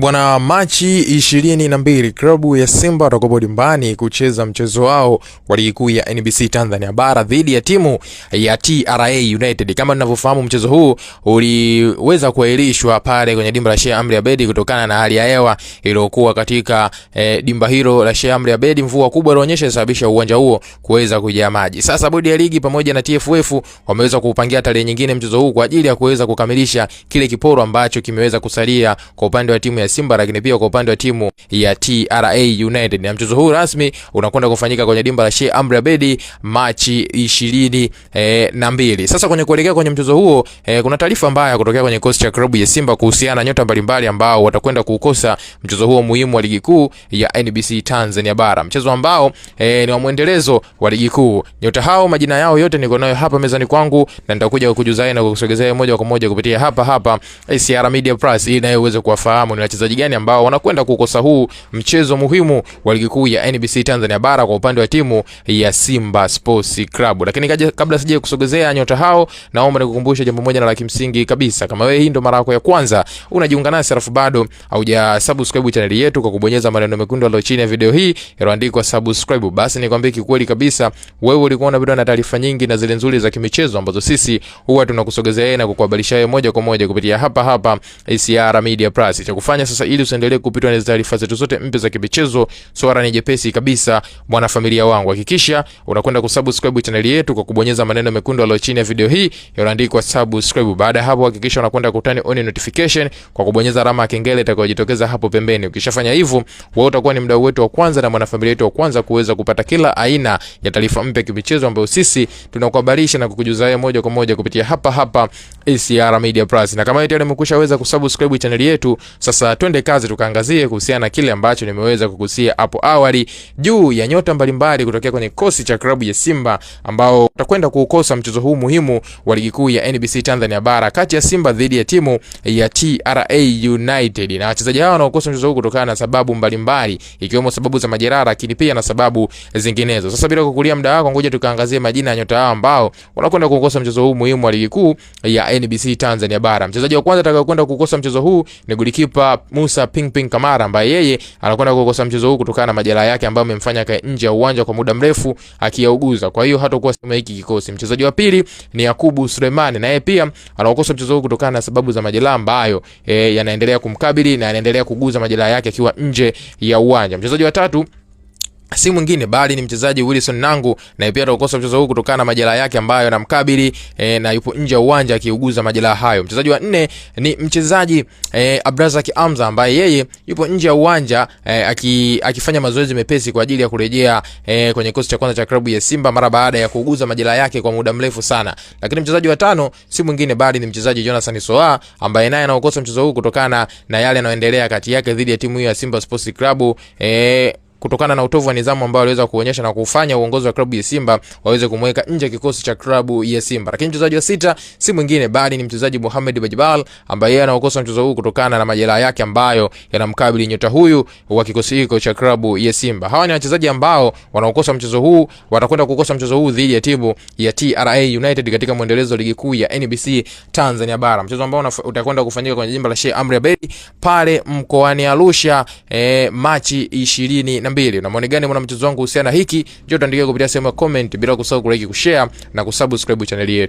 Bwana, Machi 22 klabu ya Simba watakuwa dimbani kucheza mchezo wao wa ligi kuu ya NBC Tanzania bara dhidi ya timu ya TRA United. Kama tunavyofahamu, mchezo huu uliweza kuahirishwa pale kwenye dimba la Sheikh Amri Abeid kutokana na hali ya hewa iliyokuwa katika dimba hilo la Sheikh Amri Abeid. Mvua kubwa ilionyesha isababisha uwanja huo kuweza kujaa maji. Sasa bodi ya ligi pamoja na TFF wameweza kuupangia tarehe nyingine mchezo huu kwa ajili ya kuweza kukamilisha kile kiporo ambacho kimeweza kusalia kwa upande wa timu ya Simba, lakini pia kwa upande wa timu ya TRA United. Na mchezo huu rasmi unakwenda kufanyika kwenye dimba la Sheikh Amri Abeid Machi 22. Sasa kwenye kuelekea kwenye mchezo huo kuna taarifa mbaya kutokea kwenye kikosi cha klabu ya Simba kuhusiana na nyota mbalimbali ambao watakwenda kuukosa mchezo huo muhimu wa ligi kuu ya NBC Tanzania bara, mchezo ambao ni wa mwendelezo wa ligi kuu. Nyota hao majina yao yote niko nayo hapa mezani kwangu na nitakuja kukujuza na kukusogezea moja kwa moja kupitia hapa hapa ACR Media Plus ili nayo uweze kuwafahamu ni wachezaji gani ambao wanakwenda kukosa huu mchezo muhimu wa ligi kuu ya NBC Tanzania bara kwa upande wa timu ya Simba Sports Club. Lakini kabla sija kusogezea nyota hao, naomba nikukumbushe jambo moja na la kimsingi kabisa. Kama wewe hii ndo mara yako ya kwanza unajiunga nasi alafu bado hauja subscribe channel yetu kwa kubonyeza maneno mekundu yaliyo chini ya video hii yaliyoandikwa subscribe, basi nikwambie kikweli kabisa wewe ulikuwa unapitwa na taarifa nyingi na zile nzuri za kimichezo ambazo sisi huwa tunakusogezea na kukuhabarisha wewe moja kwa moja kupitia hapa hapa ACR Media Plus. Cha kufanya sasa ili usiendelee kupitwa na taarifa zetu zote mpya za kimichezo, swala ni jepesi kabisa, mwanafamilia wangu, hakikisha unakwenda kusubscribe channel yetu kwa kubonyeza maneno mekundu yaliyo chini ya video hii yaliyoandikwa subscribe. Baada ya hapo, hakikisha unakwenda kutani on notification kwa kubonyeza alama ya kengele itakayojitokeza hapo pembeni. Ukishafanya hivyo, wewe utakuwa ni mdau wetu wa kwanza na mwanafamilia wetu wa kwanza kuweza kupata kila aina ya taarifa mpya kimichezo ambayo sisi tunakuhabarisha na kukujuza wewe moja kwa moja kupitia hapa hapa ACR Media Plus. Na kama tayari umekwisha kusubscribe channel yetu, sasa twende kazi tukaangazie kuhusiana na kile ambacho nimeweza kugusia hapo awali juu ya nyota mbalimbali kutokea kwenye kikosi cha klabu ya Simba ambao utakwenda kuukosa mchezo huu muhimu wa ligi kuu ya NBC Tanzania bara kati ya Simba dhidi ya timu ya TRA United. Na wachezaji hao wanaokosa mchezo huu kutokana na sababu mbalimbali ikiwemo sababu za majeraha, lakini pia na sababu zinginezo. Sasa bila kukulia muda wako, ngoja tukaangazie majina ya nyota hao ambao wanakwenda kukosa mchezo huu muhimu wa ligi kuu ya NBC Tanzania bara. Mchezaji wa kwanza atakayekwenda kukosa mchezo huu ni golikipa Musa Pingping Kamara ambaye yeye anakwenda kukosa mchezo huu kutokana na majeraha yake ambayo amemfanya akae nje ya uwanja kwa muda mrefu akiyauguza. Kwa hiyo hatakuwa sehemu hiki kikosi. Mchezaji wa pili ni Yakubu Sulemani, naye pia anakosa mchezo huu kutokana na sababu za majeraha ambayo yanaendelea kumkabili na anaendelea kuguza majeraha yake akiwa nje ya uwanja. Mchezaji wa tatu si mwingine bali ni mchezaji Wilson Nangu, na pia atakosa mchezo huu kutokana na majeraha yake ambayo yanamkabili na yupo nje ya uwanja akiuguza majeraha hayo. Mchezaji wa nne ni mchezaji Abdrazak Amza ambaye yeye yupo nje ya uwanja akifanya mazoezi mepesi kwa ajili ya kurejea kwenye kikosi cha kwanza cha klabu ya Simba mara baada ya kuuguza majeraha yake kwa muda mrefu sana. Lakini mchezaji wa tano si mwingine bali ni mchezaji Jonathan Soa ambaye naye anaokosa mchezo huu kutokana na yale yanayoendelea kati yake dhidi ya timu hiyo ya Simba Sports Club kutokana na utovu wa nidhamu ambao aliweza kuonyesha na kufanya uongozi wa klabu ya Simba waweze kumweka nje kikosi cha klabu ya Simba. Lakini mchezaji wa sita si mwingine bali ni mchezaji Mohamed Bajibal ambaye yeye anaokosa mchezo huu kutokana na majeraha yake ambayo yanamkabili nyota huyu wa kikosi hiko cha klabu ya Simba. Hawa ni wachezaji ambao wanaokosa mchezo huu, watakwenda kukosa mchezo huu dhidi ya timu ya TRA United katika mwendelezo wa ligi kuu ya NBC Tanzania bara, mchezo ambao utakwenda kufanyika kwenye jimba la Sheikh Amri Abeid pale mkoani Arusha Machi 22. Na maoni gani mwana mchezo wangu kuhusiana hiki? Njoo tuandikie kupitia sehemu ya comment, bila kusahau kulike, kushare na kusubscribe channel yetu.